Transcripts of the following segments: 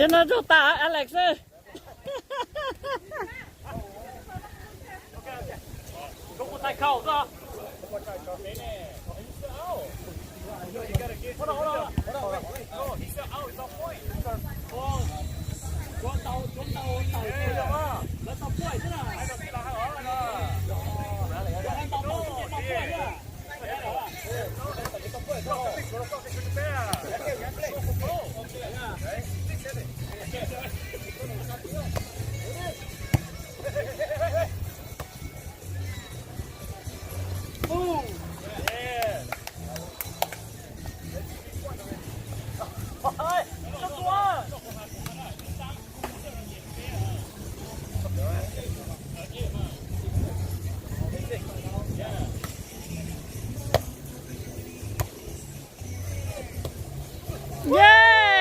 Ces no raug tas Alex. Yay!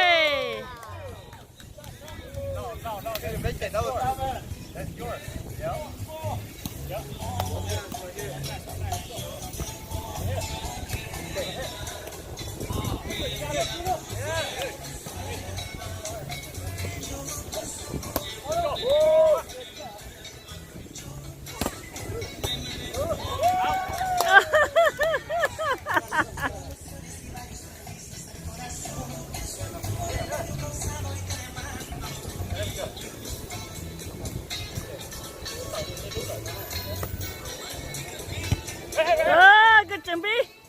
Ơ, koj tseem pib.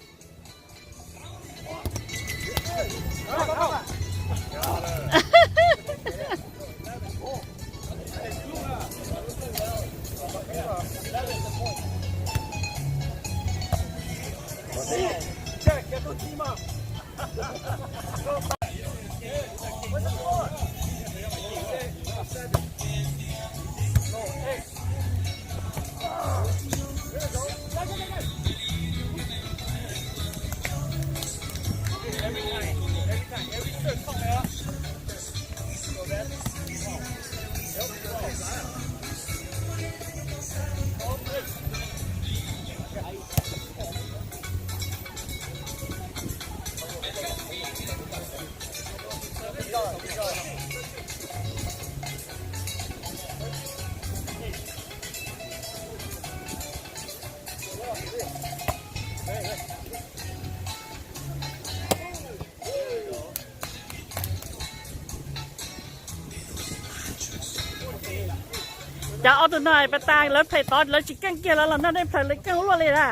Cov ob tug no pas tas lawv phem tod lawv tsis keej kiag lawv los noj dej plhaws lawv keej ua luaj li na.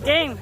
Game.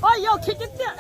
Oj, yog khib tiag tiag.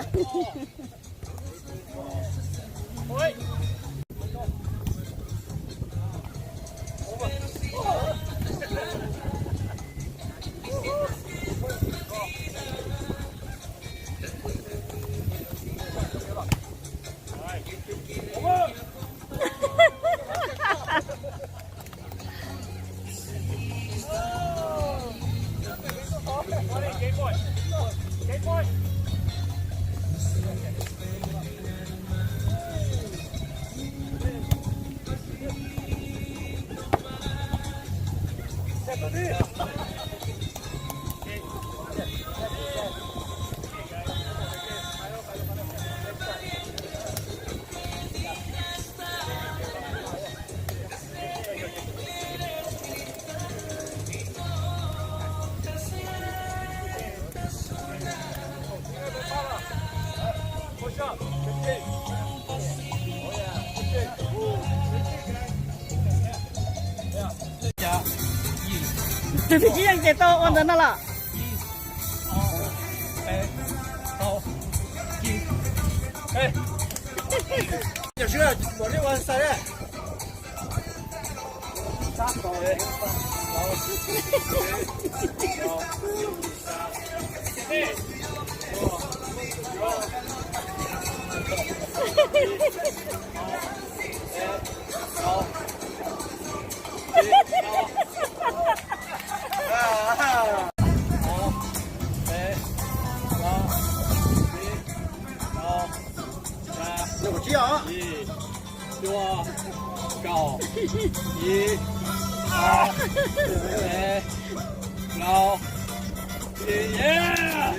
Tus twg tsis yeej ces tau ua ntawd no lawm. Rau, tsib, cuaj, kaum, ib, ob, peb, plaub, tsib, yeah!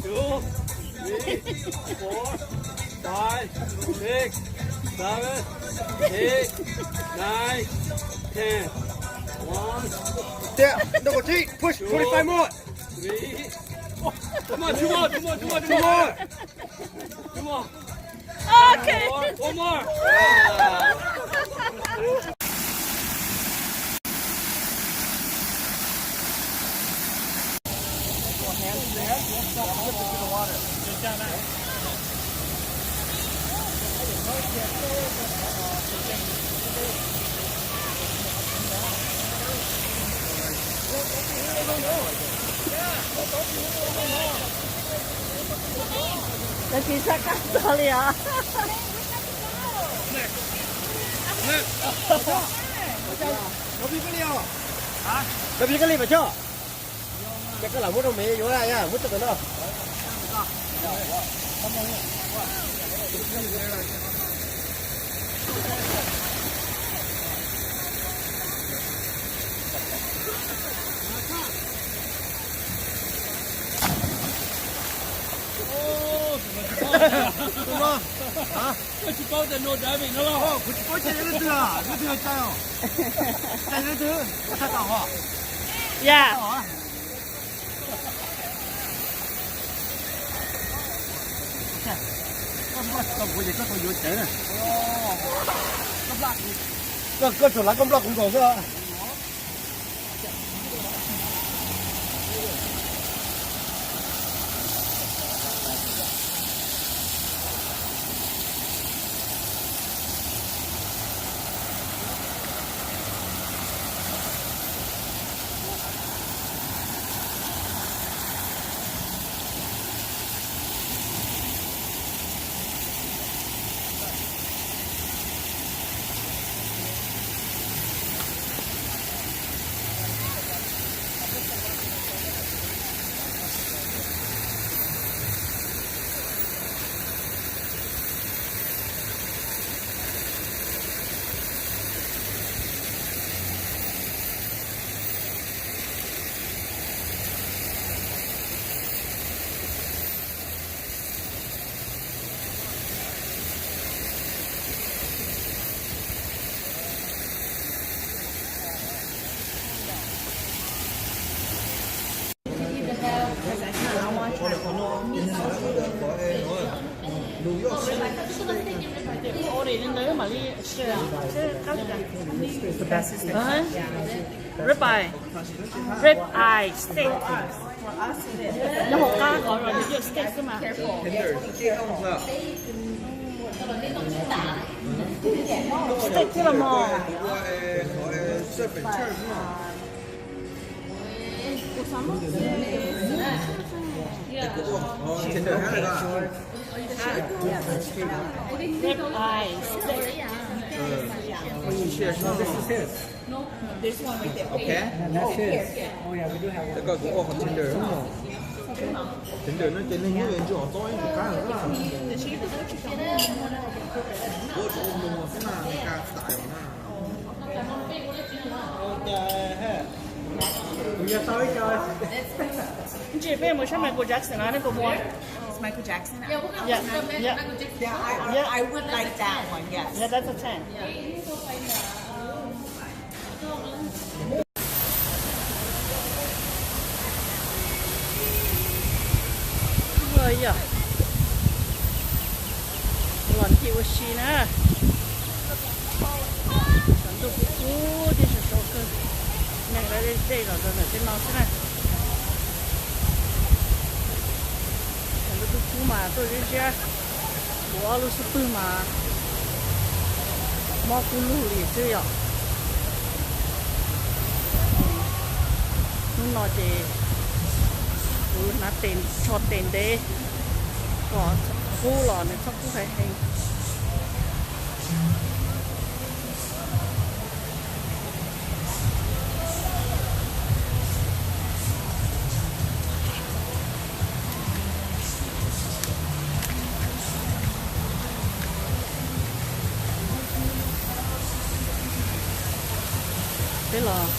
Two, three, four, five, six, seven, eight, nine, ten. One, tiag, no, kaum tsib, push, twenty-five more. Three. Oh, come on, two more, two more, two more, two more. Two more. Okay. One more. One more. Kis sab qab txog li os. Cov pib kab li mas coj. Ces koj lam muab rau me yuav, muab tso tam no. Koj tsis paub tias no dav vim no los? Kuv tsis paub cai leej twg, leej twg cai os? Cai leej twg? Tag tom hos? Ya. Koj tsis tau kuv ces koj tau yuav cawv na. Koj, koj tsuas lav koj nploj kuv nkaus xwb. Rib eye, rib eye steak. Nyob hauv qab qhov los nws yog steak xwb mas. Steak xwb los mas. Rib eye steak. This one right there. Okay. And that's his. Oh, yeah, we do have one. Koj kuv ua qhov tender no. Tender no ces neeg nyob ntsis hom txob ib tus qab lawm na. Ua tsis ua mus xwb na, ka tam na. Kuv yog tau ib co. Ntshe peb mus saib Michael Jackson no nej puas mus? It's Michael Jackson. Yeah, yeah. Yeah, I, I, I would like that one, yes. Yeah, that's a ten. Yog los ncig ua si na. Tshav ntuj kub kub thiab sov sov kawg. Neeg lawv dej dej los rau ntawm tej no xwb na. Tshav ntuj kub kub mas tuaj ziab ziab. Kuv ob lub xub pwg mas mob kub lug li xwb yom. Hnub no ces kuv hnav tes, tsho tes ntev kom kub los nws txhob kub heev heev. Peb los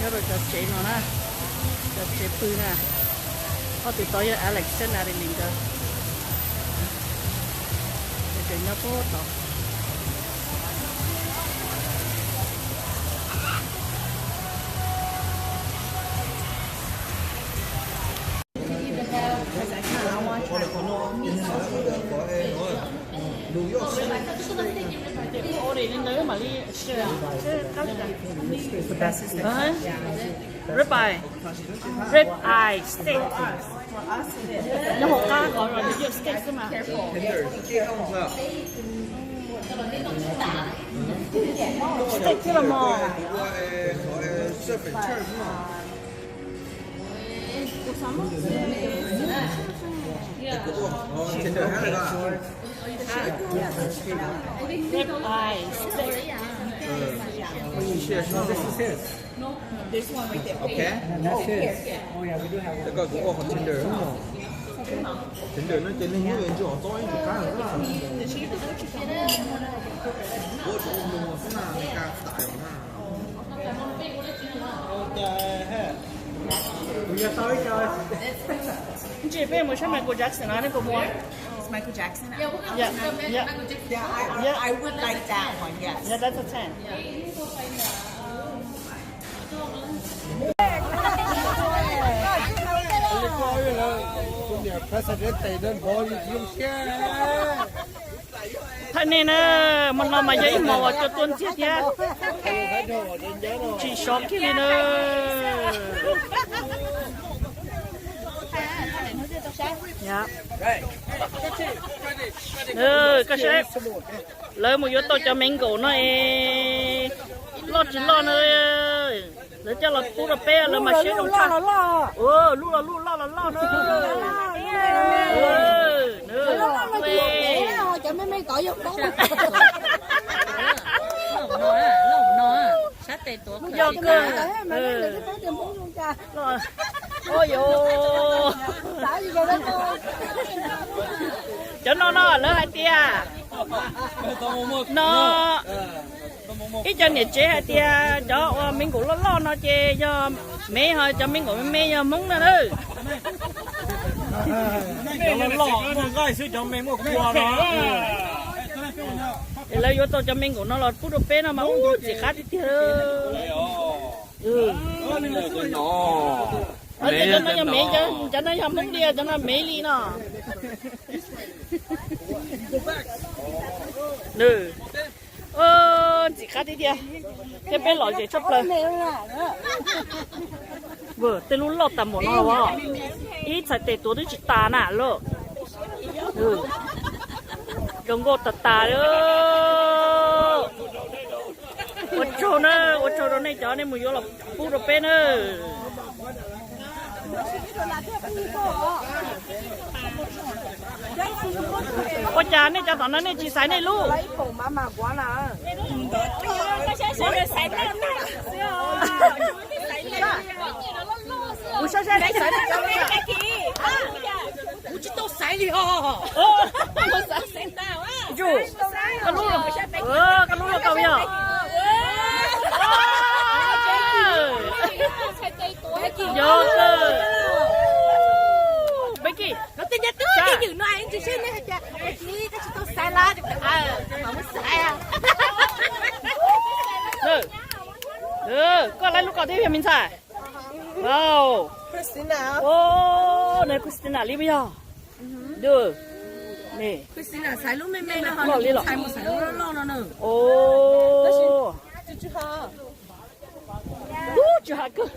nyob rau cov tsev no na, cov tsev pw na. Ob tug tod yog Alex thiab Natalie nkawd, nkawd tseem nyob puag tod. Rib eye, rib eye steak. Nyob hauv qab qhov los nws yog steak xwb mas. Steak xwb los mas. Tender hab le ko. Rib eye. This is his. Okay. That's his. Oh yeah, we do have. Le ko kuv ua qhov tender. Tender no ces neeg nyob yuav ntsia txob ib ntsis qab lawm. Ua tsuav ua mus xwb na, Meskas tas na. Ntshe peb mus saib Michael Jackson no, nej puas mus? It's Michael Jackson. Yeah, yeah. Yeah, I, I, I would like that one, yes. Yeah, that's a ten. Thaij nej na, hmo no mas yog ib hmos uas cua tuaj ntxiag thiab, tsis sov kiag li na. Koj saib, lawv mus yuav tau cov me nkaum no es loj tsis loj na. Lawv coj los pub rau peb, lawv mas siab zoo tshaj. Lub los lub, loj los loj na. Yog kawg. Ua yuav, cov no no lawv hais tias no, ib co niam tsev hais tias cov uas me nkaum loj loj no ces yog Mev, ho cov me nkaum me me yog Hmoob no na. Lawv yuav tau cov me nkaum no los pub rau peb no mas ub txim qab tiag tiag. Cov no yog Mev, cov no yog Hmoob li, cov no Mev li no. Ntxim qab tiag tiag, thiab peb lom zem tshaj plaws. Tej lub loj tas npaum no los ib txhais tes tuav twb tsis tas na lauj. Zoo nkauj tas tas li. Ua tsaug na, ua tsaug rau nej cov nej mus yuav los pub rau peb na. Ua cas nej cov tom no nej tsis xaiv nej lub? Kuv saib saib nej xaiv nej cov. Kuv tsis tau xaiv li os. Yus, koj lub, koj lub loj kawg yog. Yog kawg. Becky, koj laib lub koj thiab yog me ntxhais. Wow. Nws Christina li puas yog? Loj li los. Ub, tsis hais kawg.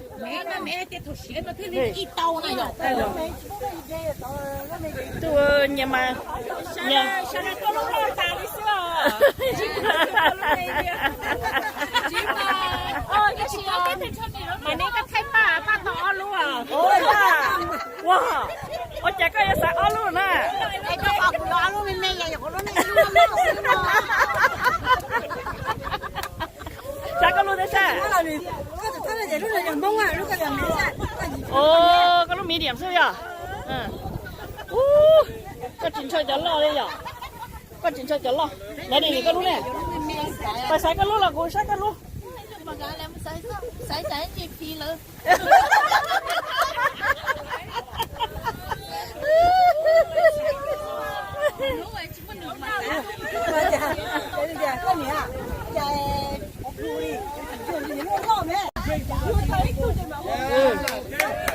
Tus nyias mas nyias. Ua, ua cas koj yuav xaiv ob lub na? Xaiv koj lub thiab sas? Os, koj lub medium xwb yog? Ub, koj tsis ntshaw cov loj li yom? Koj tsis ntshaw cov loj. Nov di koj lub ne. Pais xaiv koj lub los kuv saib koj lub.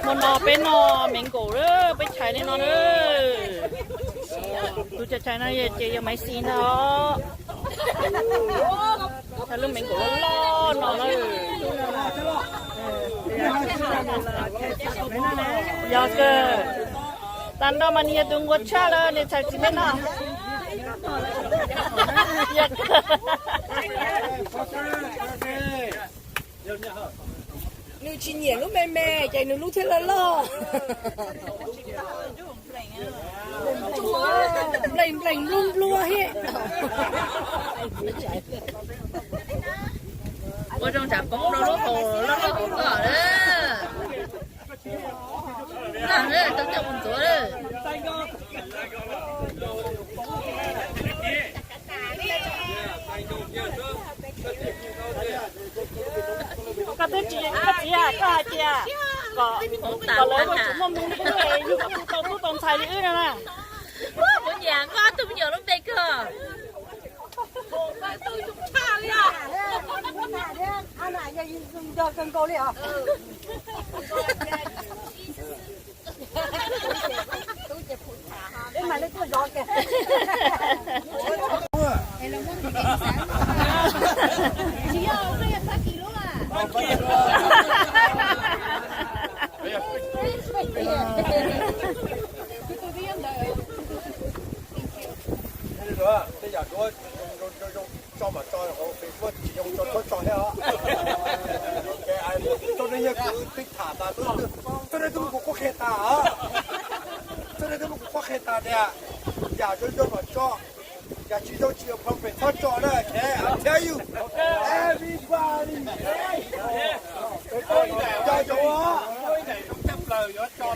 Hmo no peb noj me nkaum, peb chais li no na. Tus chais chais no ces yog Maiv Xis ntag os. Chais lub me nkaum loj loj no na. Yog kawg. Tas nrho mas nws yog tus nquag tshaj lawm, nws txhais tsis peb noj. Nws tsis nyiam lub me me ces nws lub thiaj loj loj. Nplees nplees nplua nplua thiab. Ua zoo tsam poob rau lub hau loj loj koj lawm. Nag, tau coj mus ntxuav lawm. Koj twb tsis, koj txiv, koj hais tias kom, kom lawv ua tsis muaj moo li, yug kom tau tub tau ntxhais li wb no na. Kuv nyiam koj tus me nyuam lub npe kawg. Tej yam duab zoo zoo tso mas tso, hauv Facebook tsis zoo tso txhob tso thiab os. Txoj neej yog kuv twb tham tas, txoj neej twb muab kuv qhuab qhia tas, txoj neej twb muab kuv qhuab qhia tas tias yam zoo zoo mas tso, yam tsis zoo tsis perfect txhob tso na. Okay, I tell you, everybody. Kuv yeej tsis paub tias kuv tsis tau ua, kuv yeej tsis tau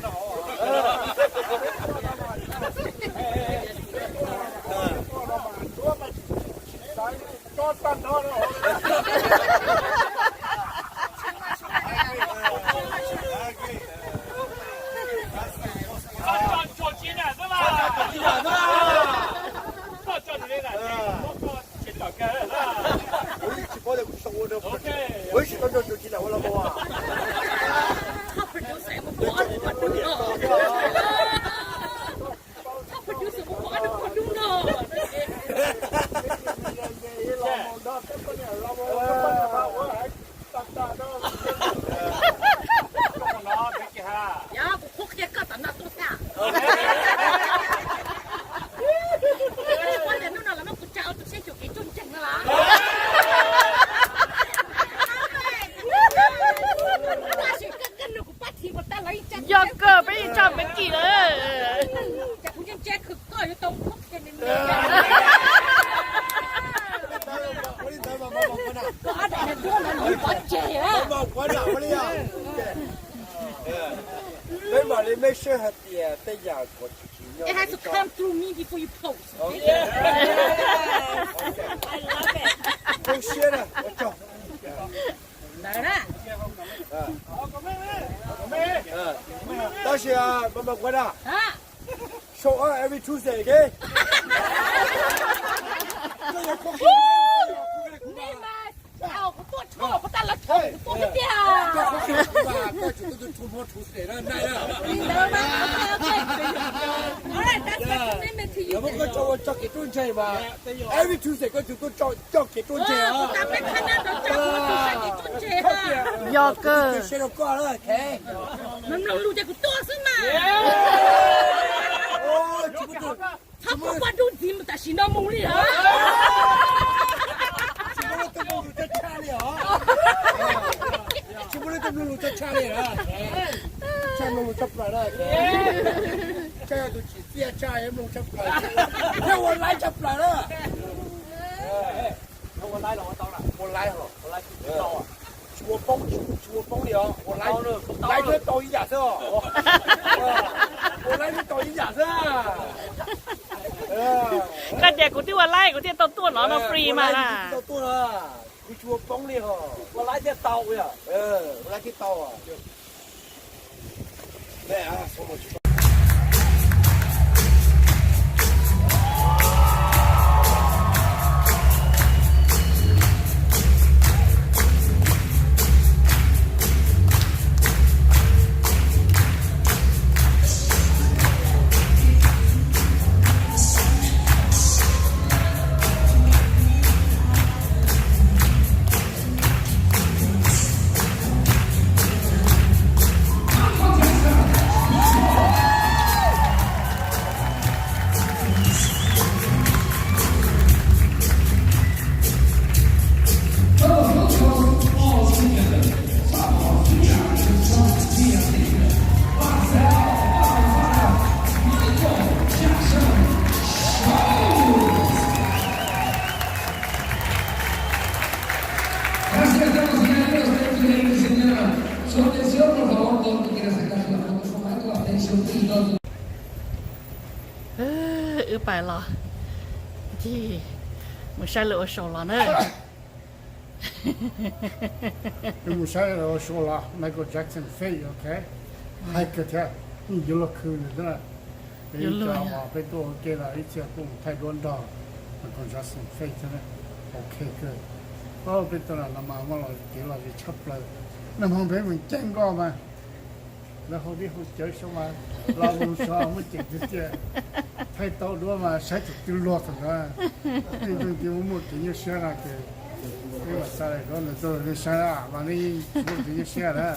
nrog Georgina ua los mas. Yog kuv qhuab qhia koj tom no tuaj thiab. Ua cas hnub no los muab kuv tsa ua tus saib xyuas kev ruaj ntseg no los? Tab sis koj nug kuv pab thiv puas tau los ib tsam. Yog kawg peb yeej tsa peb kim lawm. Ces kuv yeej ntsia khwv koj yuav tau qhuab qhia me me. Peb mam li make sure hais tias tej yam kom tsis tsim nyog. It has to come through me before you post. Zoo siab na, ua tsaug. Ntawd na. Tab sis mas mas kuv na, show up every Tuesday, okay? Kuv tuaj tshuaj, kuv tau los tshuaj, kuv tuaj tiag tiag. Koj tsum tuaj tshuaj hmo Tuesday na, nai na. Li ntawd mas, ok, ok. All right, that's my commitment to you. Yog muab koj tso ua tso kev ruaj ntseg mas every Tuesday koj tsum tuaj tso coj kev ruaj ntseg os. Yog kawg. Mloog lus ces kuv tuaj xwb mas. Txhob pub paj dub ntxiv mus tam sim no mus li os. Tsis muaj leej twg mloog lus tshaj li os. Tshaj mloog lus tshaj plaws na. Tshaj yog tus tsim txiaj tshaj mloog tshaj plaws. Thiab ua laib tshaj plaws na. Ua laib los ua tau na, ua laib, ua laib tsis tau. Tsis ua poob, tsis ua poob li os, ua laib, laib thiab tau ib yam xwb os. Ua laib thiab tau ib yam xwb. Koj tias kuv twb ua laib kuv thiaj tau tuaj no, no free mas na. Kuv tsis ua poob li os. Ua laib thiaj tau, ua laib thiaj tau. Wb pais los, ncig mus saib lawv ua show los na. Wb mus saib lawv ua show los Michael Jackson Fate, ok. Hais kawg thiab, yeej yuav luag khwv ntawd xwb na. Peb cov uas peb tuaj ua ke los ib txhia kuj mus thaij duab nrog Michael Jackson Fate thiab na. Ok kawg. Peb tuaj no mas muaj los kev lom zem tshaj plaws. Nag hmo peb mus caij nkoj mas lawv haus dib haus cawv xyoo mas los mus xyoo muaj ceem tiag tiag. Thaij tau duab mas saib thaum twg luag thaum ntawd. Yeej tsis muaj kev nyuaj siab no ces peb mam xa daim duab ntawd tuaj rau nej saib mas nej yeej tsis muaj kev nyuaj siab na.